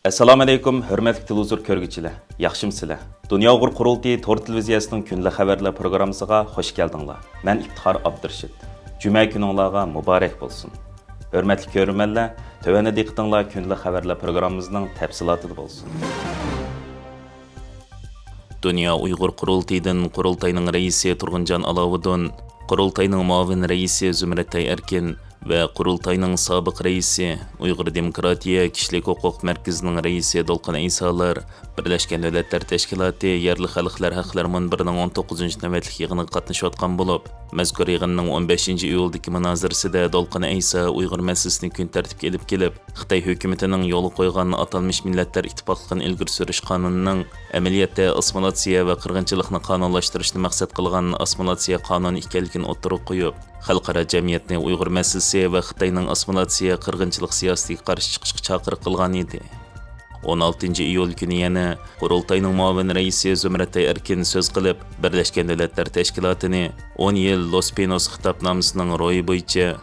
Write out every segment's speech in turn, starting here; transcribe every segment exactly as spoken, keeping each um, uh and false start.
ئەسسالامۇئەلەيكۇم، ھۆرمەتلىك تېلېۋىزور كۆرگۈچىلەر، ياخشىمۇسىلەر؟ دۇنيا ئۇيغۇر قۇرۇلتىيى تور تېلېۋىزىيەسىنىڭ كۈندىلىك خەۋەرلەر پروگراممىسىغا خۇش كەلدىڭلار. مەن ئىپتىخار ئابدۇرېشىت. جۈمە كۈنۈڭلارغا مۇبارەك بولسۇن. ھۆرمەتلىك كۆرۈرمەنلەر، تۆۋەندە دىققىتىڭلار كۈندىلىك خەۋەرلەر پروگراممىمىزنىڭ تەپسىلاتىدا بولسۇن. دۇنيا ئۇيغۇر قۇرۇلتىيىدىن قۇرۇلتاينىڭ رەئىسى تۇرغۇنجان ئالاۋۇدۇن، قۇرۇلتاينىڭ مۇئاۋىن رەئىسى زۇمرەتئاي ئەركىن ۋە قۇرۇلتاينىڭ سابىق رەئىسى، ئۇيغۇر دېموكراتىيە كىشىلىك ھوقۇق مەركىزىنىڭ رەئىسى دولقۇن ئەيسالار بىرلەشكەن دۆلەتلەر تەشكىلاتى يەرلىك خەلقلەر ھەقلىرى مۇنبىرىنىڭ ئون توققۇزىنچى نۆۋەتلىك يىغىنىغا قاتنىشىۋاتقان بولۇپ، مەزكۇر يىغىننىڭ ئون بەشىنچى ئىيۇلدىكى مۇنازىرىسىدە دولقۇن ئەيسا ئۇيغۇر مەسىلىسىنى كۈن تەرتىپكە ئېلىپ كېلىپ، خىتاي ھۆكۈمىتىنىڭ يولغا قويغان ئاتالمىش مىللەتلەر ئىتتىپاقلىقىنى ئىلگىرى سۈرۈش قانۇنىنىڭ ئەمەلىيەتتە ئاسسىمىلياتسىيە ۋە قىرغىنچىلىقنى قانۇنلاشتۇرۇشنى مەقسەت قىلغان ئاسسىمىلياتسىيە قانۇنى ئىكەنلىكىنى ئوتتۇرىغا قويۇپ، خەلقئارا جەمئىيەتنى ئۇيغۇر مەسىلىسى ۋە خىتاينىڭ ئاسسىمىلياتسىيە قىرغىنچىلىق سىياسىتىگە قارشى چىقىشقا چاقىرىق قىلغان ئىدى. ئون ئالتىنچى ئىيۇل كۈنى يەنە قۇرۇلتاينىڭ مۇئاۋىن رەئىسى زۇمرەتئاي ئەركىن سۆز قىلىپ، بىرلەشكەن دۆلەتلەر تەشكىلاتىنى ئون يىل لوس پىنوس خىتابنامىسىنىڭ روھى بويىچە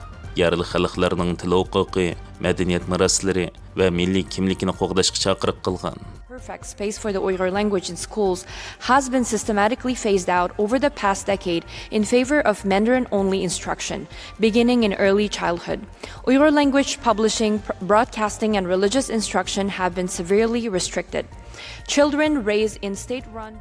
يەرلىك خەلقلەرنىڭ تىل ھوقۇقى، مەدەنىيەت مىراسلىرى ۋە مىللىي كىملىكىنى قوغداشقا چاقىرىق قىلغان. Perfect space for the Uyghur language in schools has been systematically phased out over the past decade in favor of Mandarin-only instruction, beginning in early childhood. Uyghur language publishing, pr- broadcasting, and religious instruction have been severely restricted. Children raised in state-run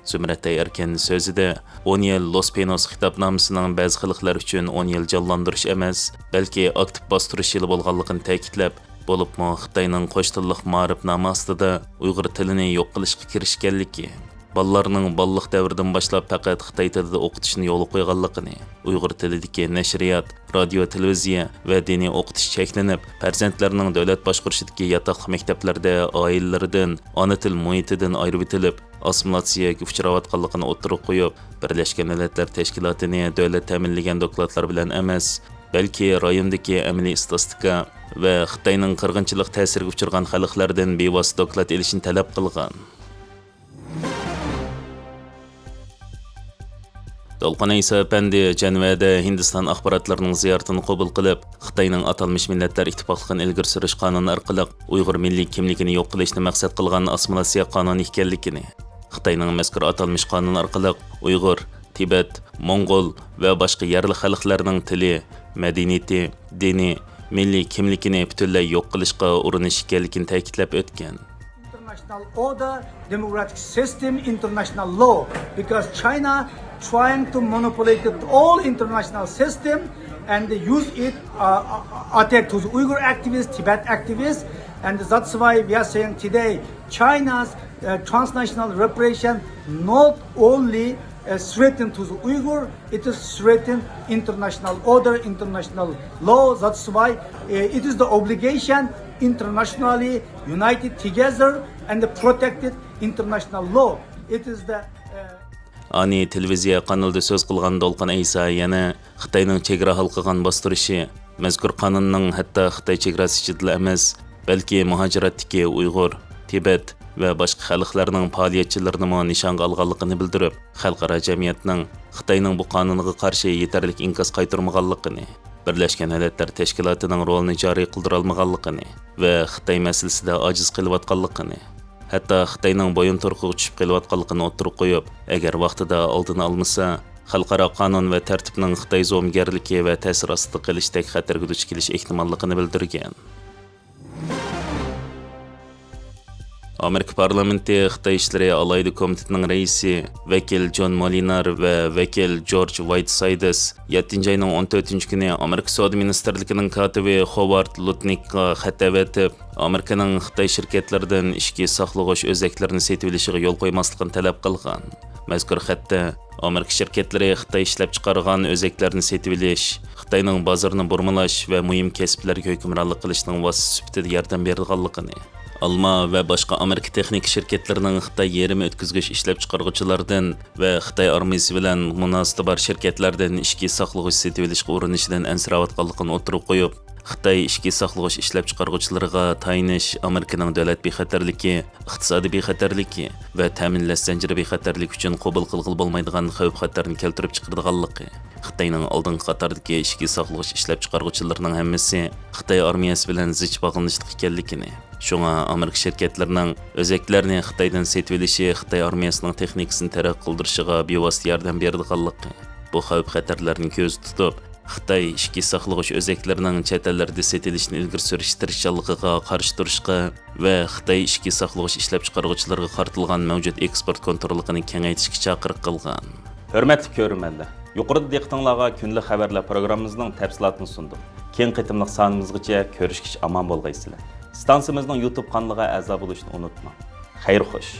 زۇمرەتئاي ئەركىن سۆزىدە، ئون يىل لوس پىنوس خىتابنامىسىنىڭ بەزى خەلقلەر ئۈچۈن ئون يىل جانلاندۇرۇش ئەمەس، بەلكى ئاكتىپ باستۇرۇش يىلى بولغانلىقىنى تەكىتلەپ، بولۇپمۇ خىتاينىڭ قوش تىللىق مائارىپنامە ئاستىدا ئۇيغۇر تىلىنى يوق قىلىشقا كىرىشكەنلىكى، بالىلارنىڭ بالىلىق دەۋرىدىن باشلاپ پەقەت خىتاي تىلىدا ئوقۇتۇشنى يولغا قويغانلىقىنى، ئۇيغۇر تىلىدىكى نەشرىيات، رادىيو، تېلېۋىزىيە ۋە دىنىي ئوقۇتۇش چەكلىنىپ، پەرزەنتلەرنىڭ دۆلەت باشقۇرۇشىدىكى ياتاقلىق مەكتەپلەردە ئائىلىلىرىدىن، ئانا تىل مۇھىتىدىن ئايرىۋېتىلىپ، ئاسسىمىلياتسىيەگە ئۇچراۋاتقانلىقىنى ئوتتۇرىغا قويۇپ، بىرلەشكەن مىللەتلەر تەشكىلاتىنى دۆلەت تەمىنلىگەن دوكلاتلار بىلەن ئەمەس، بەلكى رايوندىكى ئەمەلىي ئىستاتىستىكا ۋە خىتاينىڭ قىرغىنچىلىق تەسىرىگە ئۇچرىغان خەلقلەردىن بىۋاسىتە دوكلات ئېلىشنى تەلەپ قىلغان. دولقۇن ئەيسا ئەپەندى جەنۋەدە ھىندىستان ئاخباراتلىرىنىڭ زىيارىتىنى قوبۇل قىلىپ، خىتاينىڭ ئاتالمىش مىللەتلەر ئىتتىپاقلىقىنى ئىلگىرى سۈرۈش قانۇنى ئارقىلىق ئۇيغۇر مىللىي كىملىكىنى يوق قىلىشنى مەقسەت قىلغان ئاسسىمىلياتسىيە قانۇنى ئىكەنلىكىنى، خىتاينىڭ مەزكۇر ئاتالمىش قانۇن ئارقىلىق ئۇيغۇر، تىبەت، موڭغۇل ۋە باشقا يەرلىك خەلقلەرنىڭ تىلى، مەدەنىيىتى، دىنى، مىللىي كىملىكىنى پۈتۈنلەي يوق قىلىشقا ئۇرۇنۇش ئىكەنلىكىنى تەكىتلەپ ئۆتكەن. International order, democratic system, international law, because China trying to manipulate it all international system and use it uh, uh, attack to the Uyghur activists, Tibet activists, and that's why we are saying today China's uh, transnational repression not only uh, threaten to the Uyghur, it is threaten international order, international law. That's why uh, it is the obligation internationally united together and protected international law. It is the uh, ئانى تېلېۋىزىيە قانىلىدا سۆز قىلغان دولقۇن ئەيسا يەنە خىتاينىڭ چېگرا ھالقىغان باستۇرۇشى، مەزكۇر قانۇننىڭ ھەتتا خىتاي چېگراسى ئىچىدىلا ئەمەس، بەلكى مۇھاجىرەتتىكى ئۇيغۇر، تىبەت ۋە باشقا خەلقلەرنىڭ پائالىيەتچىلىرىنىمۇ نىشانغا ئالغانلىقىنى بىلدۈرۈپ، خەلقئارا جەمئىيەتنىڭ خىتاينىڭ بۇ قانۇنىغا قارشى يېتەرلىك ئىنكاس قايتۇرمىغانلىقىنى، بىرلەشكەن دۆلەتلەر تەشكىلاتىنىڭ رولىنى جارى قىلدۇرالمىغانلىقىنى ۋە خىتاي مەسىلىسىدە ئاجىز قېلىۋاتقانلىقىنى، ھەتتا خىتاينىڭ بويۇنتۇرۇقىغا چۈشۈپ قېلىۋاتقانلىقىنى ئوتتۇرىغا قويۇپ، ئەگەر ۋاقتىدا ئالدىنى ئالمىسا، خەلقئارا قانۇن ۋە تەرتىپنىڭ خىتاي زومىگەرلىكى ۋە تەسىر ئاستىدا قېلىشتەك خەتەرگە دۇچ كېلىش ئېھتىماللىقىنى بىلدۈرگەن. ئامېرىكا پارلامېنتى خىتاي ئىشلىرى ئالاھىدە كومىتېتىنىڭ رەئىسى، ۋەكىل جون مولىنار ۋە ۋەكىل جورج ۋايتسايدىس يەتتىنچى ئاينىڭ ئون تۆتىنچى كۈنى ئامېرىكا سودا مىنىستىرلىكىنىڭ كاتىپى خوۋارد لۇتنىكقا خەت ئەۋەتىپ، ئامېرىكىنىڭ خىتاي شىركەتلىرىدىن ئىچكى ساقلىغۇچ ئۆزەكلىرىنى سېتىۋېلىشىغا يول قويماسلىقىنى تەلەپ قىلغان. مەزكۇر خەتتە ئامېرىكا شىركەتلىرى خىتاي ئىشلەپچىقارغان ئۆزەكلەرنى سېتىۋېلىش، خىتاينىڭ بازىرىنى بۇرمىلاش ۋە مۇھىم كەسىپلەرگە ھۆكۈمرانلىق قىلىشنىڭ ۋاسىتىسى سۈپىتىدە ياردەم بېرىدىغانلىقىنى، ئالما ۋە باشقا ئامېرىكا تېخنىكا شىركەتلىرىنىڭ خىتاي يېرىم ئۆتكۈزگۈچ ئىشلەپچىقارغۇچىلاردىن ۋە خىتاي ئارمىيىسى بىلەن مۇناسىۋىتى بار شىركەتلەردىن ئىچكى ساقلىغۇچ سېتىۋېلىشقا ئۇرۇنۇشىدىن ئەنسىرەۋاتقانلىقىنى ئوتتۇرىغا قويۇپ، خىتاي ئىچكى ساقلىغۇچ ئىشلەپچىقارغۇچىلىرىغا تايىنىش ئامېرىكىنىڭ دۆلەت بىخەتەرلىكى، ئىقتىسادىي بىخەتەرلىكى ۋە تەمىنلەش زەنجىرى بىخەتەرلىكى ئۈچۈن قوبۇل قىلغىلى بولمايدىغان خەۋپ-خەتەرنى كەلتۈرۈپ چىقىرىدىغانلىقى، خىتاينىڭ ئالدىنقى قاتاردىكى ئىچكى ساقلىغۇچ ئىشلەپچىقارغۇچىلىرىنىڭ ھەممىسى خىتاي ئارمىيەسى بىلەن زىچ باغلىنىشلىق ئىكەنلىكىنى، شۇڭا ئامېرىكا شىركەتلىرىنىڭ ئۆزەكلەرنى خىتايدىن سېتىۋېلىشى خىتاي ئارمىيەسىنىڭ تېخنىكىسىنى تەرەققىي قىلدۇرۇشىغا بىۋاسىتە ياردەم بېرىدىغانلىقى، بۇ خەۋپ-خەتەرلەرنى كۆزدە تۇتۇپ، خىتاي ئىچكى ساقلىغۇچ ئۆزەكلىرىنىڭ چەت ئەللەردە سېتىلىشىنى ئىلگىرى سۈرۈش تىرىشچانلىقىغا قارشى تۇرۇشقا ۋە خىتاي ئىچكى ساقلىغۇچ ئىشلەپچىقارغۇچىلىرىغا قارىتىلغان مەۋجۇت ئېكسپورت كونتروللۇقىنى كېڭەيتىشكە چاقىرىق قىلغان. ھۆرمەتلىك كۆرۈرمەنلەر، يۇقىرىدا دىققىتىڭلارغا كۈندىلىك خەۋەرلەر پروگراممىمىزنىڭ تەپسىلاتىنى سۇندۇق. كېيىنكى قېتىملىق سانىمىزغىچە كۆرۈشكىچە ئامان بولغايسىلەر. ئىستانسىمىزنىڭ يۇتۇب قانىلىغا ئەزا بولۇشنى ئۇنتۇماڭ. خەير خوش.